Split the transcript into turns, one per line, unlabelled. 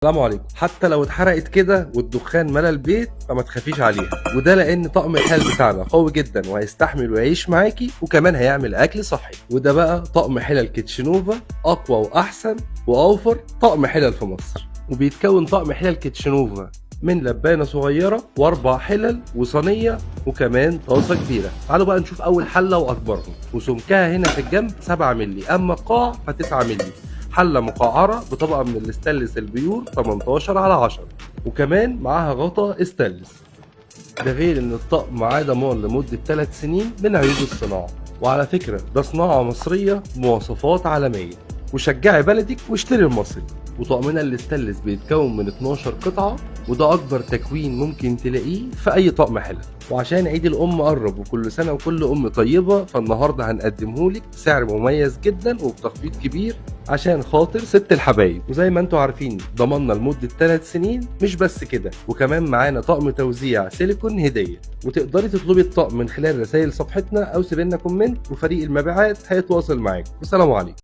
السلام عليكم. حتى لو اتحرقت كده والدخان ملا البيت فما تخافيش عليها، وده لان طقم الحلل بتاعنا قوي جدا وهيستحمل ويعيش معاكي، وكمان هيعمل اكل صحي. وده بقى طقم حلل كيتشنوفا، اقوى واحسن واوفر طقم حلل في مصر. وبيتكون طقم حلل كيتشنوفا من لبانه صغيرة واربع حلل وصينيه وكمان طاسه كبيرة. تعالوا بقى نشوف اول حله واكبرهم، وسمكها هنا في الجنب 7 مللي، اما القاع ف 9 مللي. حله مقعره بطبقه من الاستانلس ال pure 18 على 10، وكمان معاها غطا استانلس. ده غير ان الطقم معاه ضمان لمدة 3 سنين من عيوب الصناعة. وعلى فكرة ده صناعة مصرية بمواصفات عالمية، وشجعي بلدك واشتري المصري. وطقمنا الاستانلس بيتكون من 12 قطعه، وده اكبر تكوين ممكن تلاقيه في اي طقم حلل. وعشان عيد الام قرب وكل سنة وكل ام طيبة، فالنهارده هنقدمهولك بسعر مميز جدا وبتخفيض كبير عشان خاطر ست الحبايب. وزي ما انتم عارفين ضمنا لمدة 3 سنين. مش بس كده، وكمان معانا طقم توزيع سيليكون هديه. وتقدري تطلبي الطقم من خلال رسائل صفحتنا او سيبلنا comment، وفريق المبيعات هيتواصل معاك. والسلام عليكم.